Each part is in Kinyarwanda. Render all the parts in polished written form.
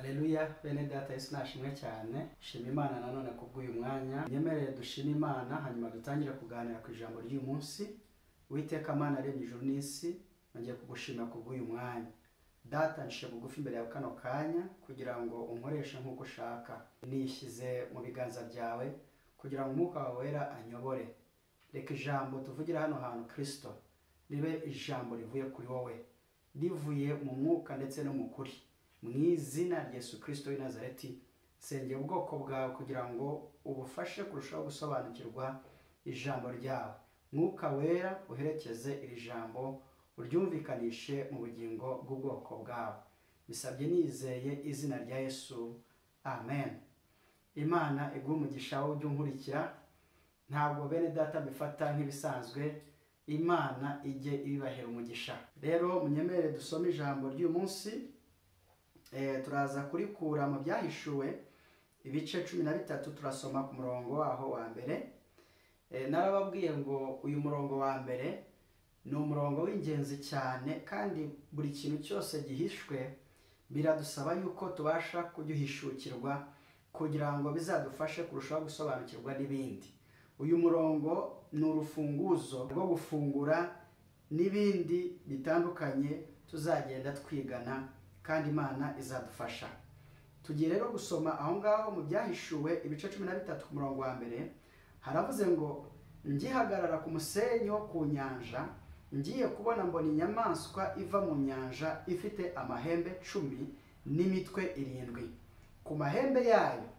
Haleluya, bene data, Yesu nashimwe cyane. Shima Imana nanone kubw'uyu mwanya. Nyemerere dushime Imana, hanyuma dutangire kuganira ku ijambo ry'uyu munsi. Uwiteka Mana aremye ijuru n'isi, nongeye kugushima kubw'uyu mwanya. Data, nshiye bugufi imbere yawe kano kanya kugira ngo unkoreshe nk'uko ushaka. Nishyize mu biganza byawe kugira ngo umwuka wawe wera anyobore. Reka ijambo tuvugira hano hantu, Kristo, ribe ijambo rivuye kuri wowe, rivuye mu mwuka ndetse no mu kuri. Mu izina rya Yesu Kristo w'i Nazareti, sengera ubwoko bwawe kugira ngo ubufashe kurushaho gusobanukirwa ijambo ryawe. Mwuka wera uherekeze iri jambo, uryumvikanishe mu bugingo bw'ubwoko bwawe. Bisabye nizeye izina rya Yesu, amen. Imana iguhe umugisha wowe ujya unkurikira. Ntabwo bene data bifata nk'ibisanzwe, Imana ijye ibibahera umugisha. Rero munyemerere dusome ijambo ry'uyu munsi. Turaza kurikura mu Byahishuwe ibice 13, turasoma ku murongo waho wa mbere. Narababwiye ngo uyu murongo wa mbere ni umurongo w'ingenzi cyane, kandi buri kintu cyose gihishwe biradusaba yuko tubasha kugihishukirwa kugira ngo bizadufashe kurushaho gusobanukirwa n'ibindi. Uyu murongo ni urufunguzo rwo gufungura n'ibindi bitandukanye tuzagenda twigana, kandi Imana izadufasha. Tugiye rero gusoma aho ngaho mu Byahishuwe ibice 13 ku murongo wa mbere. Haravuze ngo: "Ngihagarara ku musenyi wo ku nyanja, ngiye kubona mbona inyamaswa iva mu nyanja ifite amahembe 10 n'imitwe 7. Ku mahembe yayo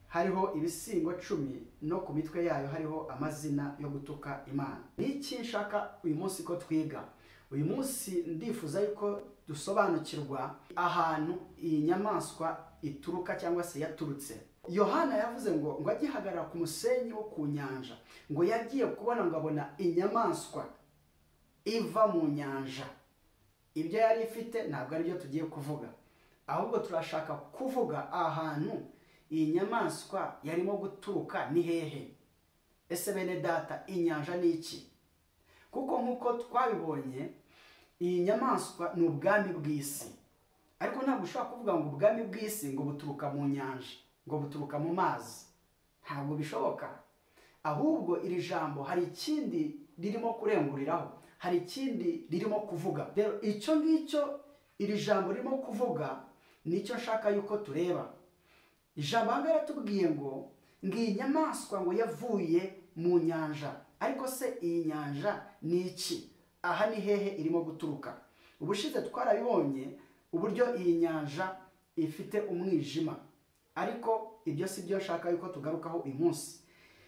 hariho ibisingo 10, no ku mitwe yayo hariho amazina yo gutuka Imana." Niki nshaka uyu munsi ko twiga? Uyu munsi ndifuza yuko dusobanukirwa ahantu iyi nyamaswa ituruka cyangwa se yaturutse. Yohana yavuze ngo agihagarara ku musenyi wo ku nyanja, ngo yagiye kubona ngo abona inyamaswa iva mu nyanja. Ibyo yari ifite ntabwo ari byo tugiye kuvuga, ahubwo turashaka kuvuga ahantu iyi nyamaswa yarimo guturuka ni hehe. Ese bene data, inyanja ni iki? Kuko nk'uko twabibonye, iyi nyamaswa ni ubwami bw'isi. Ariko ntabwo ushobora kuvuga ngo ubwami bw'isi ngo buturuka mu nyanja, ngo buturuka mu mazi. Ntabwo bishoboka. Ahubwo iri jambo hari ikindi ririmo kurenguriraho, hari ikindi ririmo kuvuga. Rero icyo ngicyo iri jambo ririmo kuvuga nicyo nshaka yuko tureba. Ijambo aha ngaha riratubwiye ngo iyi nyamaswa ngo yavuye mu nyanja. Ariko se iyi nyanja ni iki? Aha ni hehe irimo guturuka? Ubushize twarabibonye uburyo iyi nyanja ifite umwijima, ariko ibyo si byo nshaka yuko tugarukaho uyu munsi.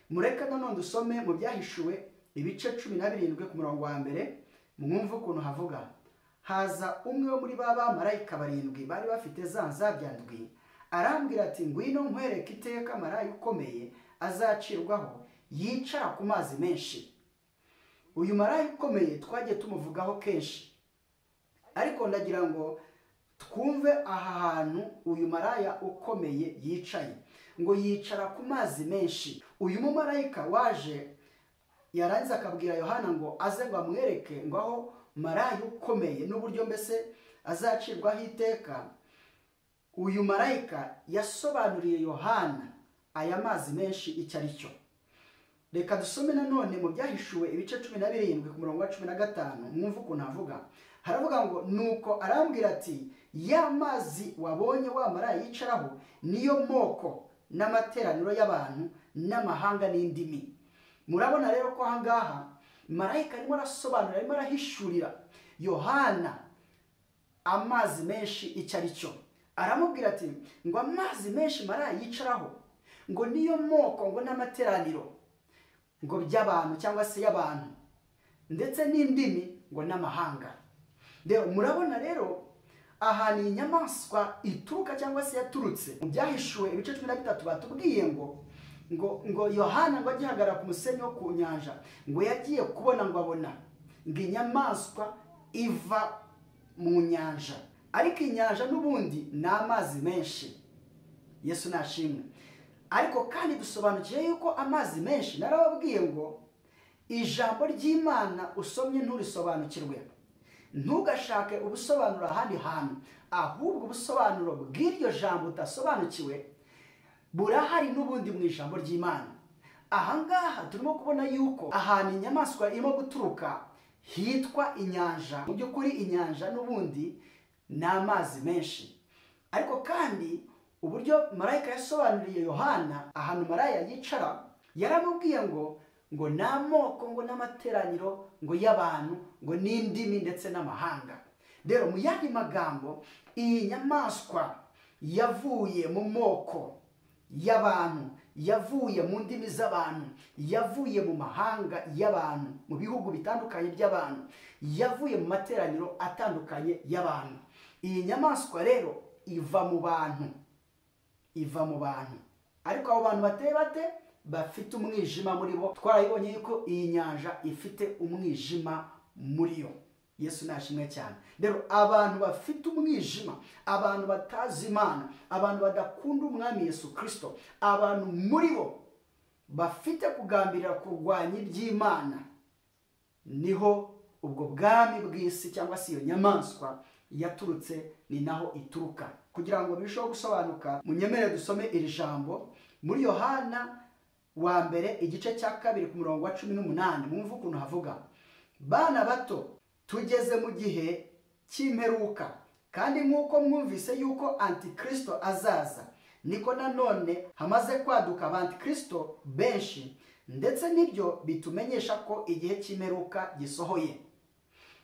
Mureke nanone dusome mu Byahishuwe ibice 17 ku murongo wa mbere, mwumve ukuntu havuga. Haza umwe wo muri ba bamarayika 7 bari bafite za nzabya ndwi, arambwira ati: "Ngwino nkwereke iteka marayika ukomeye azacirwaho, yicara ku mazi menshi." Uyu marayika ukomeye twagiye tumuvugaho kenshi, ariko ndagira ngo twumve aha hantu uyu maraya ukomeye yicaye. Ngo yicara ku mazi menshi. Uyu mumarayika waje yarangiza akabwira Yohana ngo aze ngo amwereke ngo aho maraya ukomeye n'uburyo mbese azacirwaho iteka. Uyu marayika yasobanuriye Yohana aya mazi menshi icyo ari cyo. Reka dusome nanone mu Byahishuwe ibice 17 ku murongo wa 15, mwumve ukuntu havuga. Haravuga ngo: "Nuko arambwira ati: ya mazi wabonye wa maraya yicaraho niyo moko n'amateraniro y'abantu n'amahanga n'indimi." Murabona rero ko aha ngaha marayika arimo arasobanura, arimo arahishurira Yohana amazi menshi icyo ari cyo. Aramubwira ati ngo amazi menshi maraya yicaraho ngo niyo moko ngo n'amateraniro ngo by'abantu cyangwa se y'abantu ndetse n'indimi ngo n'amahanga. Rero murabona rero ahantu iyi nyamaswa ituruka cyangwa se yaturutse. Mu Byahishuwe ibice 13 batubwiye ngo Yohana ngo agihagarara ku musenyi wo ku nyanja, ngo yagiye kubona ngo abona ngo inyamaswa iva mu nyanja. Ariko inyanja n'ubundi ni amazi menshi. Yesu nashimwe. Ariko kandi dusobanukiye yuko amazi menshi, narababwiye ngo ijambo ry'Imana usomye nturisobanukirwe. Ntugashake ubusobanuro ahandi hantu, ahubwo ubusobanuro bw'iryo jambo utasobanukiwe burahari n'ubundi mu ijambo ry'Imana. Ahangaha turimo kubona yuko ahantu inyamaswa irimo guturuka hitwa inyanja. Mu by'ukuri inyanja n'ubundi ni amazi menshi, ariko kandi uburyo marayika yasobanuriye Yohana ahantu maraya yicara, yaramubwiye ngo ni amoko, ngo n'amateraniro, ngo y'abantu, ngo n'indimi ndetse n'amahanga. Rero mu yandi magambo, iyi nyamaswa yavuye mu moko y'abantu, yavuye mu ndimi z'abantu, yavuye mu mahanga y'abantu, mu bihugu bitandukanye by'abantu, yavuye mu materaniro atandukanye y'abantu. Iyi nyamaswa rero iva mu bantu, iva mu bantu. Ariko abo bantu bateye bate? Bafite umwijima muri bo. Twarayibonye yuko iyi nyanja ifite umwijima muri yo. Yesu nashimwe cyane. Rero abantu bafite umwijima, abantu batazi Imana, abantu badakunda umwami Yesu Kristo, abantu muri bo bafite kugambirira kurwanya iby'Imana, niho ubwo bwami bw'isi cyangwa se iyo nyamaswa yaturutse, ni naho ituruka. Kugira ngo birusheho gusobanuka, munyemere dusome iri jambo muri Yohana wa mbere igice cya 2 ku murongo wa 18. Mwumve ukuntu havuga: bana bato, tugeze mu gihe cy'imperuka, kandi nk'uko mwumvise yuko Antikristo azaza, niko nanone hamaze kwaduka abantikristo benshi, ndetse nibyo bitumenyesha ko igihe cy'imperuka gisohoye.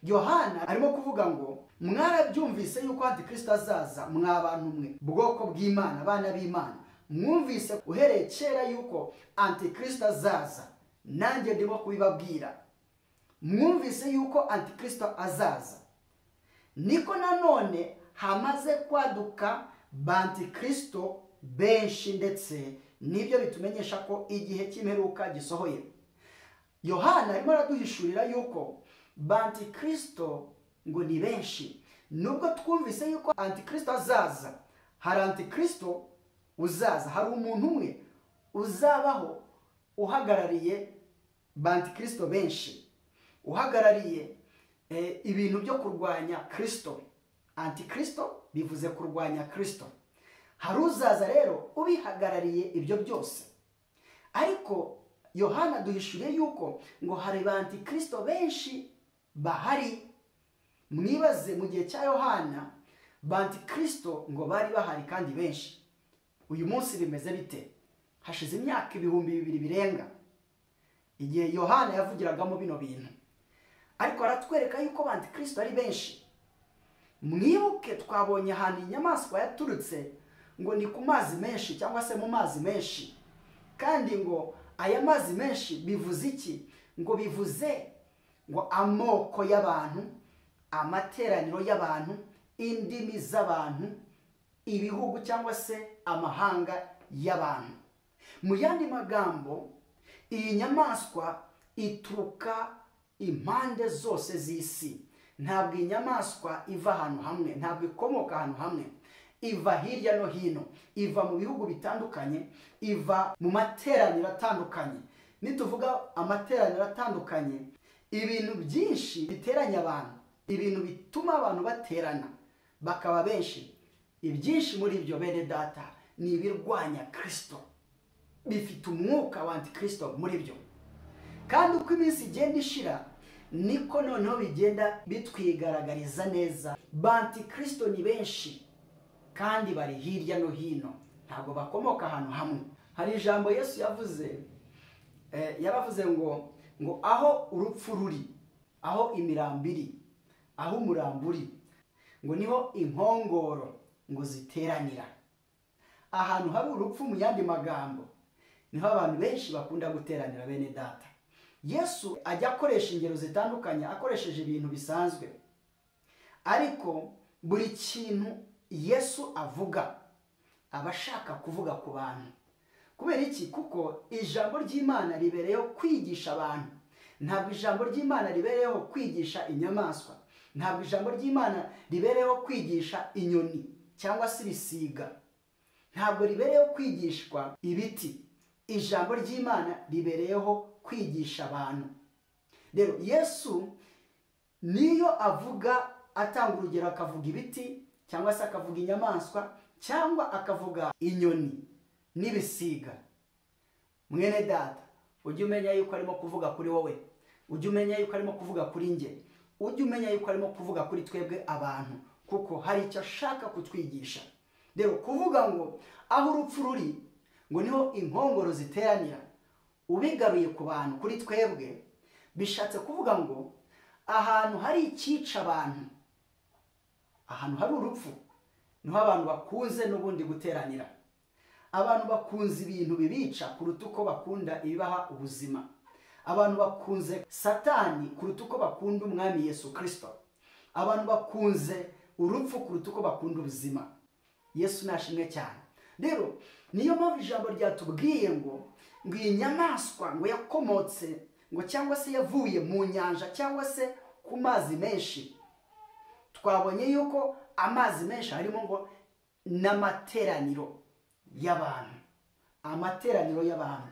Yohana arimo kuvuga ngo mwarabyumvise yuko Antikristo azaza, mwa bantu mwe, bwoko bw'Imana, abana b'Imana, mwumvise uhereye kera yuko Antikristo azaza, nanjye ndimo kubibabwira. Mwumvise yuko Antikristo azaza, niko nanone hamaze kwaduka bantikristo benshi, ndetse nibyo bitumenyesha ko igihe cy'imperuka gisohoye. Yohana arimo araduhishurira yuko bantikristo ngo ni benshi. Nubwo twumvise yuko Antikristo azaza, hari Antikristo uzaza, hari umuntu umwe uzabaho uhagarariye bantikristo benshi, uhagarariye ibintu byo kurwanya Kristo. Antikristo bivuze kurwanya Kristo. Hari uzaza rero ubihagarariye ibyo byose. Ariko Yohana duhishuriye yuko ngo hari bantikristo benshi bahari. Mwibaze mu gihe cya Yohana bantikristo ngo bari bahari kandi benshi. Uyu munsi bimeze bite? Hashize imyaka 2000 birenga igihe Yohana yavugiragamo bino bintu, ariko aratwereka yuko bantikristo ari benshi. Mwibuke twabonye ahantu inyamaswa yaturutse ngo ni ku mazi menshi cyangwa se mu mazi menshi, kandi ngo aya mazi menshi bivuze iki? Ngo bivuze ngo amoko y'abantu, amateraniro y'abantu, indimi z'abantu, ibihugu cyangwa se amahanga y'abantu. Mu yandi magambo, iyi nyamaswa ituruka impande zose z'isi. Ntabwo inyamaswa iva ahantu hamwe, ntabwo ikomoka ahantu hamwe, iva hirya no hino, iva mu bihugu bitandukanye, iva mu materaniro atandukanye. Nituvuga amateraniro atandukanye, ibintu byinshi biteranya abantu, ibintu bituma abantu baterana bakaba benshi, ibyinshi muri ibyo bene data ni ibirwanya Kristo, bifite umwuka wa Antikristo muri byo. Kandi uko iminsi igenda ishira, niko noneho bigenda bitwigaragariza neza. Bantikristo ni benshi kandi bari hirya no hino, ntabwo bakomoka ahantu hamwe. Hari ijambo Yesu yavuze, yaravuze ngo aho urupfu ruri, aho imirambo iri, aho umurambo uri, ngo niho inkongoro ngo ziteranira. Ahantu hari urupfu, mu yandi magambo, niho abantu benshi bakunda guteranira bene data. Yesu ajya akoresha ingero zitandukanye akoresheje ibintu bisanzwe, ariko buri kintu Yesu avuga aba ashaka kuvuga ku bantu. Kubera iki? Kuko ijambo ry'Imana ribereyeho kwigisha abantu. Ntabwo ijambo ry'Imana ribereyeho kwigisha inyamaswa, ntabwo ijambo ry'Imana ribereyeho kwigisha inyoni cyangwa se ibisiga, ntabwo ribereyeho kwigishwa ibiti. Ijambo ry'Imana ribereyeho kwigisha abantu. Rero Yesu Niyo avuga atanga urugero, akavuga ibiti cyangwa se akavuga inyamaswa cyangwa akavuga inyoni n'ibisiga, mwene data, ujye umenya yuko arimo kuvuga kuri wowe, ujye umenya yuko arimo kuvuga kuri njye, ujye umenya yuko arimo kuvuga kuri twebwe abantu, kuko hari icyo ashaka kutwigisha. Rero kuvuga ngo aho urupfu ruri ngo niho inkongoro ziteranira, ubigaruye ku bantu, kuri twebwe, bishatse kuvuga ngo ahantu hari icyica abantu, ahantu hari urupfu, niho abantu bakunze n'ubundi guteranira. Abantu bakunze ibintu bibica kuruta uko bakunda ibibaha ubuzima. Abantu bakunze Satani kuruta uko bakunda Umwami Yesu Kristo. Abantu bakunze urupfu kuruta uko bakunda ubuzima. Yesu nashimwe cyane. Rero niyo mpamvu ijambo ryatubwiye ngo iyi nyamaswa ngo yakomotse ngo cyangwa se yavuye mu nyanja cyangwa se ku mazi menshi. Twabonye yuko amazi menshi harimo ngo n'amateraniro y'abantu. Amateraniro y'abantu,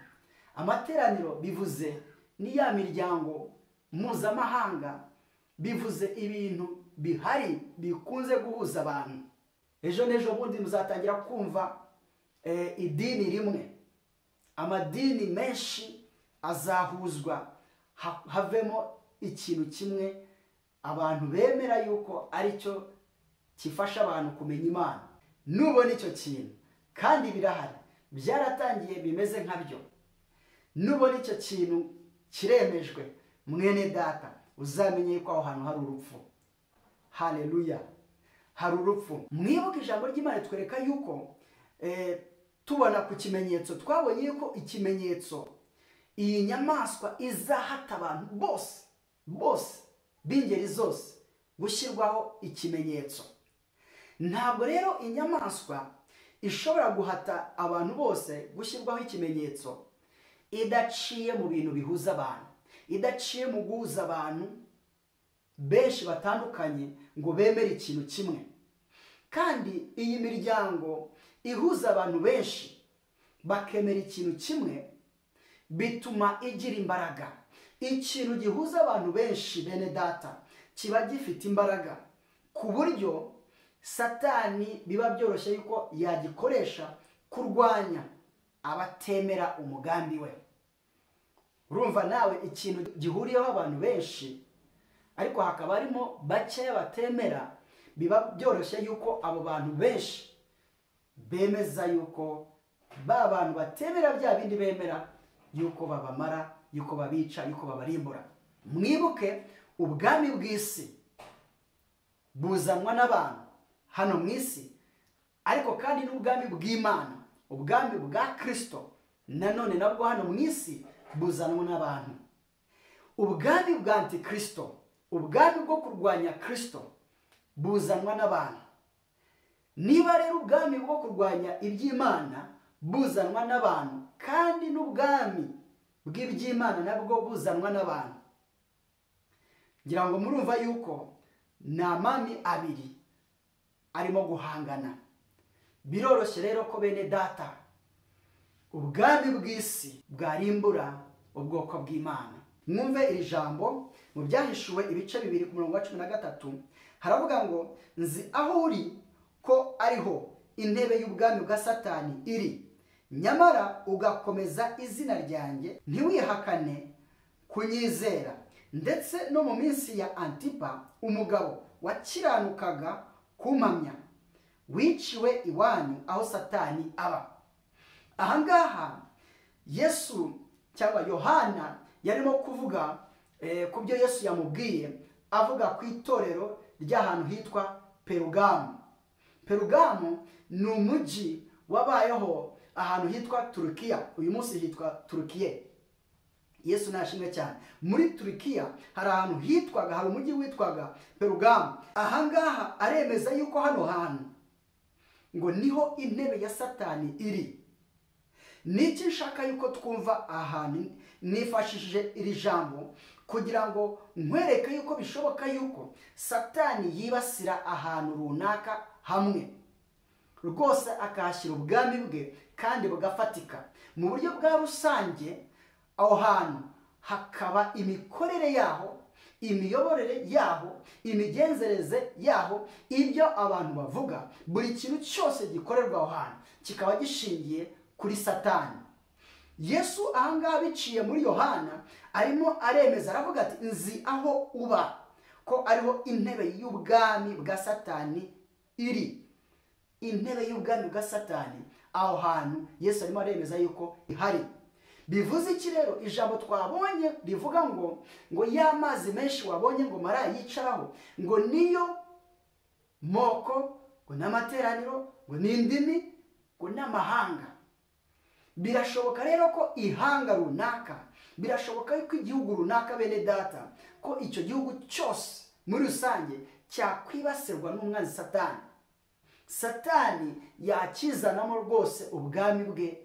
amateraniro bivuze ni ya miryango mpuzamahanga, bivuze ibintu bihari bikunze guhuza abantu. Ejo n'ejo bundi muzatangira kumva idini rimwe, amadini menshi azahuzwa havemo ikintu kimwe abantu bemera yuko aricyo kifasha abantu kumenya Imana. Nubona icyo kintu, kandi birahari, byaratangiye bimeze nkabyo, nubona icyo kintu kiremejwe, mwene data, uzamenye yuko aho hantu hari urupfu. Haleluya, hari urupfu. Mwibuke ijambo ry'Imana twereka yuko tubona ku kimenyetso, twabonye yuko ikimenyetso iyi nyamaswa izahata abantu bose bose b'ingeri zose gushyirwaho ikimenyetso. Ntabwo rero inyamaswa ishobora guhata abantu bose gushyirwaho ikimenyetso idaciye mu bintu bihuza abantu, idaciye mu guhuza abantu benshi batandukanye ngo bemere ikintu kimwe. Kandi iyi miryango ihuza abantu benshi bakemera ikintu kimwe bituma igira imbaraga. Ikintu gihuza abantu benshi, bene data, kiba gifite imbaraga ku buryo Satani biba byoroshye yuko yagikoresha kurwanya abatemera umugambi we. Urumva nawe ikintu gihuriyeho abantu benshi ariko hakaba harimo bakeya batemera, biba byoroshye yuko abo bantu benshi bemeza yuko ba bantu batemera bya bindi bemera, yuko babamara, yuko babica, yuko babarimbura. Mwibuke ubwami bw'isi buzanwa n'abantu hano mu isi, ariko kandi n'ubwami bw'Imana, ubwami bwa Kristo nanone nabwo hano mu isi buzanwa n'abantu. Ubwami bwa Antikristo, ubwami bwo kurwanya Kristo, buzanwa n'abantu. Niba rero ubwami bwo kurwanya iby'Imana buzanwa n'abantu, kandi n'ubwami bw'iby'Imana nabwo buzanwa n'abantu, ngira ngo murumva yuko ni amami abiri arimo guhangana. Biroroshye rero ko bene data ubwami bw'isi bwarimbura ubwoko bw'Imana. Mwumve iri jambo mu Byahishuwe ibice 2 ku murongo wa 13, haravuga ngo nzi aho uri ko ariho intebe y'ubwami bwa Satani iri, nyamara ugakomeza izina ryanjye ntiwihakane kunyizera, ndetse no mu minsi ya Antipa umugabo wakiranukaga kumpamya, wiciwe iwanyu aho Satani aba. Ahangaha Yesu cyangwa Yohana yarimo kuvuga ku byo Yesu yamubwiye, avuga ku itorero ry'ahantu hitwa Perugamu. Perugamu ni umujyi wabayeho ahantu hitwa Turukiya, uyu munsi hitwa Turukiye. Yesu nashimwe cyane. Muri Turukiya hari ahantu hitwaga, hari umujyi witwaga Perugamu. Ahangaha aremeza yuko hano hantu ngo niho intebe ya Satani iri. Niki nshaka yuko twumva ahantu, nifashishije iri jambo kugira ngo nkwereke yuko bishoboka yuko Satani yibasira ahantu runaka hamwe rwose akahashyira ubwami bwe kandi bugafatika mu buryo bwa rusange. Aho hantu hakaba imikorere yaho, Imiyoborere yaho, imigenzereze yaho, ibyo abantu bavuga, buri kintu cyose gikorerwa aho hantu kikaba gishingiye kuri Satani. Yesu ahangaha biciye muri Yohana arimo aremeza, aravuga ati nzi aho uba ko ariho intebe y'ubwami bwa Satani iri. Intebe y'ubwami bwa Satani aho hantu Yesu arimo aremeza yuko ihari. Bivuze iki rero? Ijambo twabonye rivuga ngo ya mazi menshi wabonye ngo maraya yicaraho, ngo niyo moko, ngo n'amateraniro, ngo n'indimi, ngo n'amahanga. Birashoboka rero ko ihanga runaka, birashoboka ko igihugu runaka, bene data, ko icyo gihugu cyose muri rusange cyakwibasirwa n'umwanzi Satani. Satani yakizanamo rwose ubwami bwe,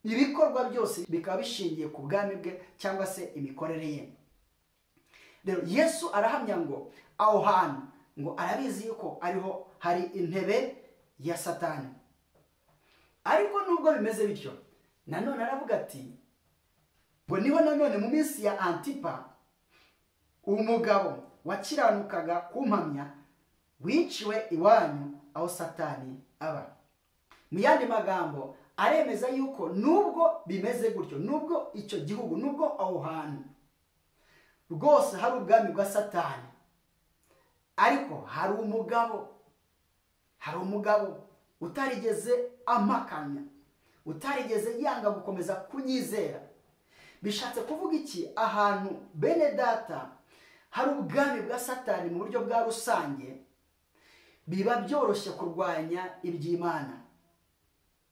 ibikorwa byose bikaba bishingiye ku bwami bwe cyangwa se imikorere ye. Rero Yesu arahamya ngo aho hantu ngo arabizi yuko ariho hari intebe ya Satani. Ariko nubwo bimeze bityo, nanone aravuga ati ngo niho nanone mu minsi ya Antipa, umugabo wakiranukaga kumpamya, wiciwe iwanyu aho Satani aba. Mu yandi magambo aremeza yuko nubwo bimeze gutyo, nubwo icyo gihugu, nubwo aho hantu rwose hari ubwami bwa Satani, ariko hari umugabo utarigeze amakanya, utarigeze yanga gukomeza kunyizera. Bishatse kuvuga iki? Ahantu bene data hari ubwami bwa Satani mu buryo bwa rusange, biba byoroshye kurwanya iby'Imana,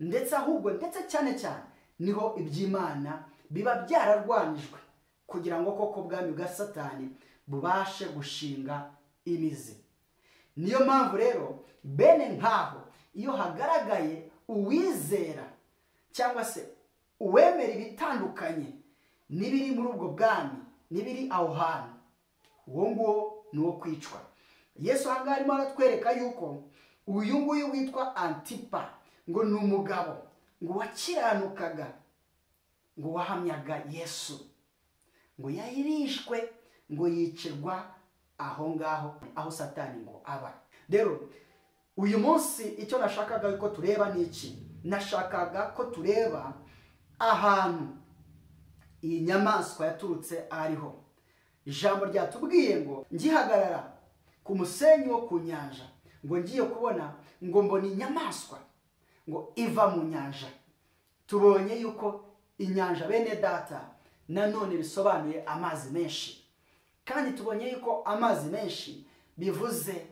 ndetse ahubwo ndetse cyane cyane niho iby'Imana biba byararwanijwe kugira ngo koko ubwami bwa Satani bubashe gushinga imizi. Niyo mpamvu rero bene nkaho iyo hagaragaye uwizera cyangwa se uwemera ibitandukanye n'ibiri muri ubwo bwami, n'ibiri aho hantu, uwo nguwo ni uwo kwicwa. Yesu ahangaha arimo aratwereka yuko uyu nguyu witwa Antipa ngo ni umugabo ngo wakiranukaga, ngo wahamyaga Yesu, ngo yayirishwe, ngo yicirwa aho ngaho aho Satani ngo aba. Rero uyu munsi icyo nashakaga ko tureba ni iki? Nashakaga ko tureba ahantu iyi nyamaswa yaturutse ariho. Ijambo ryatubwiye ngo ngihagarara ku musenyi wo ku nyanja, ngo ngiye kubona ngo mbona inyamaswa ngo iva mu nyanja. Tubonye yuko inyanja bene data nanone bisobanuye amazi menshi, kandi tubonye yuko amazi menshi bivuze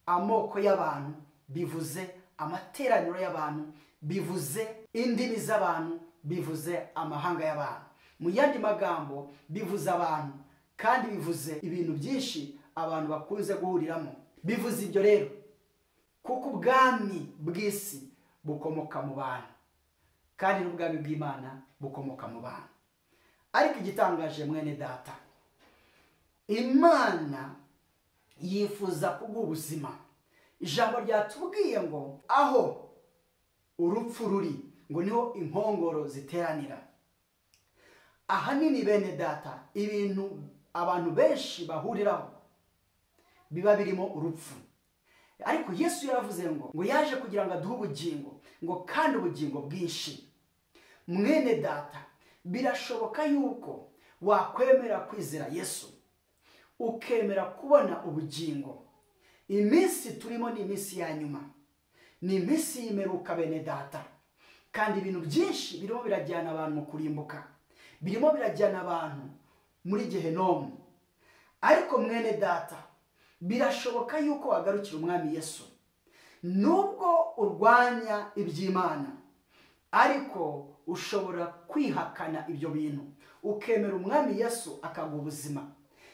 amoko y'abantu, bivuze amateraniro y'abantu, bivuze indimi z'abantu, bivuze amahanga y'abantu. Mu yandi magambo bivuze abantu, kandi bivuze ibintu byinshi abantu bakunze guhuriramo. Bivuze ibyo rero kuko ubwami bw'isi bukomoka mu bantu, kandi n'ubwami bw'Imana bukomoka mu bantu. Ariko igitangaje mwene data, Imana yifuza kuguha ubuzima. Ijambo ryatubwiye ngo aho urupfu ruri ngo niho inkongoro ziteranira. Ahanini bene data, ibintu abantu benshi bahuriraho biba birimo urupfu. Ariko Yesu yaravuze ngo yaje kugira ngo aduhe ubugingo, ngo kandi ubugingo bwinshi. Mwene data, birashoboka yuko wakwemera kwizera Yesu, ukemera kubona ubugingo. Iminsi turimo ni iminsi ya nyuma, ni iminsi y'imeruka bene data, kandi ibintu byinshi birimo birajyana abantu mu kurimbuka, birimo birajyana abantu muri gehenomu. Ariko mwene data, birashoboka yuko wagarukira umwami Yesu, nubwo urwanya iby'Imana, ariko ushobora kwihakana ibyo bintu ukemera umwami Yesu akaguha ubuzima.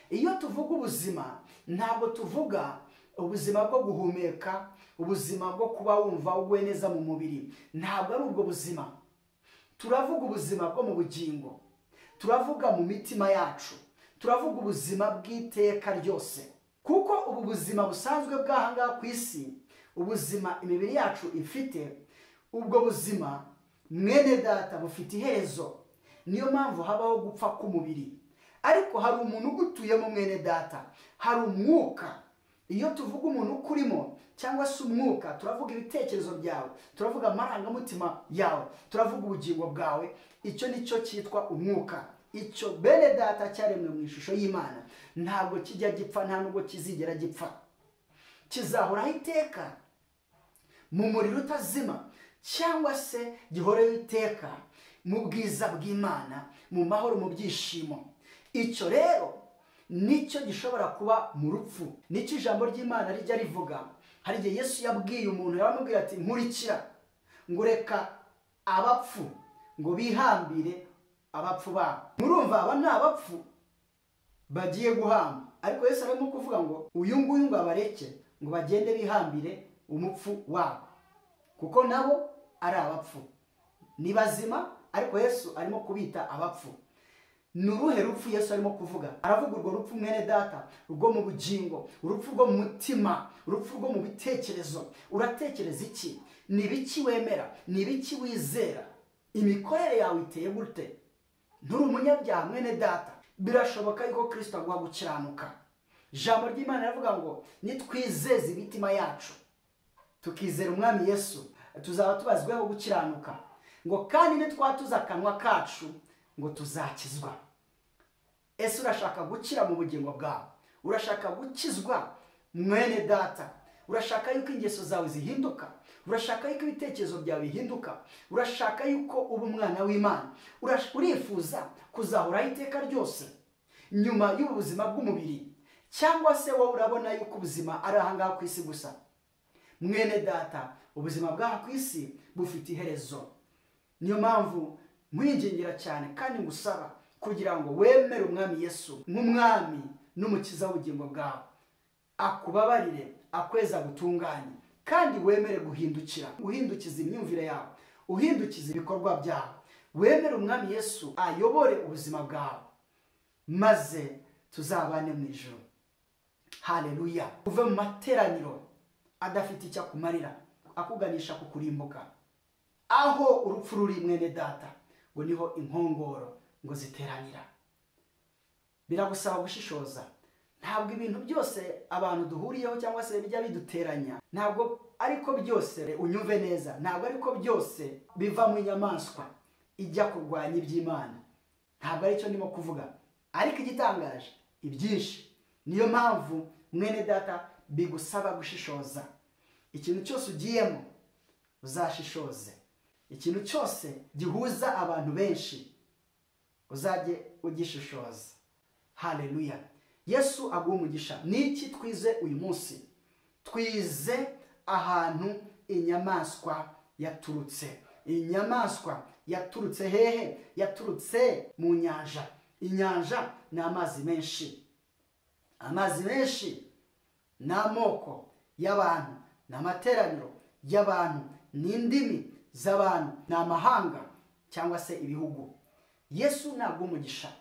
Iyo tuvuga ubuzima, ntabwo tuvuga ubuzima bwo guhumeka, ubuzima bwo kuba wumva uguwe neza mu mubiri, ntabwo ari ubwo buzima. Turavuga ubuzima bwo mu bugingo, turavuga mu mitima yacu, turavuga ubuzima bw'iteka ryose. Kuko ubu buzima busanzwe bw'ahangaha ku isi, ubuzima imibiri yacu ifite, ubwo buzima mwene data bufite iherezo. Niyo mpamvu habaho gupfa k'umubiri. Ariko hari umuntu ugutuyemo mwene data, hari umwuka. Iyo tuvuga umuntu ukurimo cyangwa se umwuka, turavuga ibitekerezo byawe, turavuga amarangamutima yawe, turavuga ubugingo bwawe. Icyo nicyo cyitwa umwuka. Icyo bene data cyaremwe mu ishusho y'Imana, ntabwo kijya gipfa, nta nubwo kizigera gipfa. Kizahoraho iteka mu muriro utazima, cyangwa se gihoreho iteka mu bwiza bw'Imana, mu mahoro, mu byishimo. Icyo rero nicyo gishobora kuba mu rupfu. Nicyo ijambo ry'Imana rijya rivuga. Hari igihe Yesu yabwiye umuntu, yaramubwira ati nkurikira, ngo reka abapfu ngo bihambire abapfu babo. Murumva aba ni abapfu bagiye guhamba, ariko Yesu arimo kuvuga ngo uyu nguyu ngo abareke ngo bagende bihambire umupfu wabo, kuko nabo ari abapfu. Ni bazima, ariko Yesu arimo kubita abapfu. Ni uruhe rupfu Yesu arimo kuvuga? Aravuga urwo rupfu mwene data rwo mu bugingo, urupfu rwo mu mutima, urupfu rwo mu bitekerezo. Uratekereza iki? Ni ibiki wemera? Ni ibiki wizera? Imikorere yawe iteye gute? Nturi umunyabyaha mwene data. Birashoboka yuko Kristo aguha gukiranuka. Ijambo ry'Imana riravuga ngo nitwizeze imitima yacu tukizera Umwami Yesu, tuzaba tubazweho gukiranuka. Ngo kandi nitwatuza akanwa kacu ngo tuzakizwa. Ese urashaka gukira mu bugingo bwawe? Urashaka gukizwa mwene data? Urashaka yuko ingeso zawe zihinduka? Urashaka yuko ibitekerezo byawe bihinduka? Urashaka yuko uba umwana w'Imana? Urifuza kuzahoraho iteka ryose nyuma y'ubuzima bw'umubiri? Cyangwa se wowe urabona yuko ubuzima ari aha ngaha ku isi gusa? Mwene data, ubuzima bw'aha ku isi bufite iherezo. Niyo mpamvu nkwingingira cyane kandi ngusaba kugira ngo wemere Umwami Yesu nk'umwami n'umukiza w'ubugingo bwawe, akubabarire, akweza gutunganye, kandi wemere guhindukira, uhindukiza imyumvire yawe, uhindukiza ibikorwa byawe. Wemere Umwami Yesu ayobore ubuzima bwawe, maze tuzabane mu ijuru. Haleluya. Uve mu materaniro adafite icyo akumarira, akuganisha ku kurimbuka. Aho urupfu ruri mwene data, ngo niho inkongoro ngo ziteranira. Biragusaba gushishoza. Ntabwo ibintu byose abantu duhuriyeho cyangwa se bijya biduteranya, ntabwo ariko byose, unyumve neza, ntabwo ariko byose biva mu nyamaswa ijya kurwanya iby'Imana. Ntabwo aricyo ndimo kuvuga, ariko igitangaje ibyinshi. Niyo mpamvu mwene data bigusaba gushishoza. Ikintu cyose ugiyemo uzashishoze. Ikintu cyose gihuza abantu benshi uzajye ugishishoza. Haleluya. Yesu aguha umugisha. Niki twize uyu munsi? Twize ahantu inyamaswa yaturutse. Inyamaswa yaturutse hehe? Yaturutse mu nyanja. Inyanja ni amazi menshi. Amazi menshi ni amoko y'abantu, ni amateraniro y'abantu, ni indimi z'abantu, ni amahanga cyangwa se ibihugu. Yesu naguha umugisha.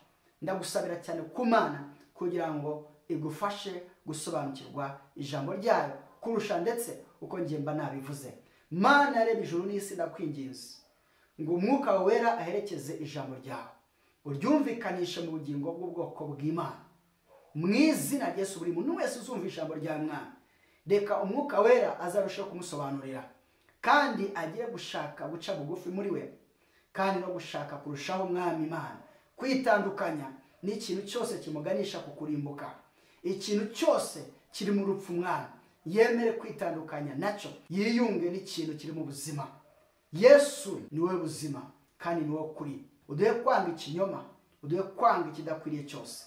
Ndagusabira cyane ku Mana kugira ngo igufashe gusobanukirwa ijambo ryayo kurusha ndetse uko ngiye mba nabivuze. Mana reba ijuru n'isi, ndakwinginze ngo umwuka wera aherekeze ijambo ryawe, uryumvikanishe mu bugingo bw'ubwoko bw'Imana. Mu izina rya Yesu, buri muntu wese uzumva ijambo rya Mwana, reka umwuka wera azarushaho kumusobanurira, kandi agire gushaka guca bugufi muri we, kandi no gushaka kurushaho Umwami Imana, kwitandukanya n'ikintu cyose kimuganisha ku kurimbuka. Ikintu cyose kiri mu rupfu Mwana yemere kwitandukanya nacyo, yiyunge n'ikintu kiri mu buzima. Yesu niwe buzima kandi niwe kuri. Uduhe kwanga ikinyoma, uduhe kwanga ikidakwiriye cyose.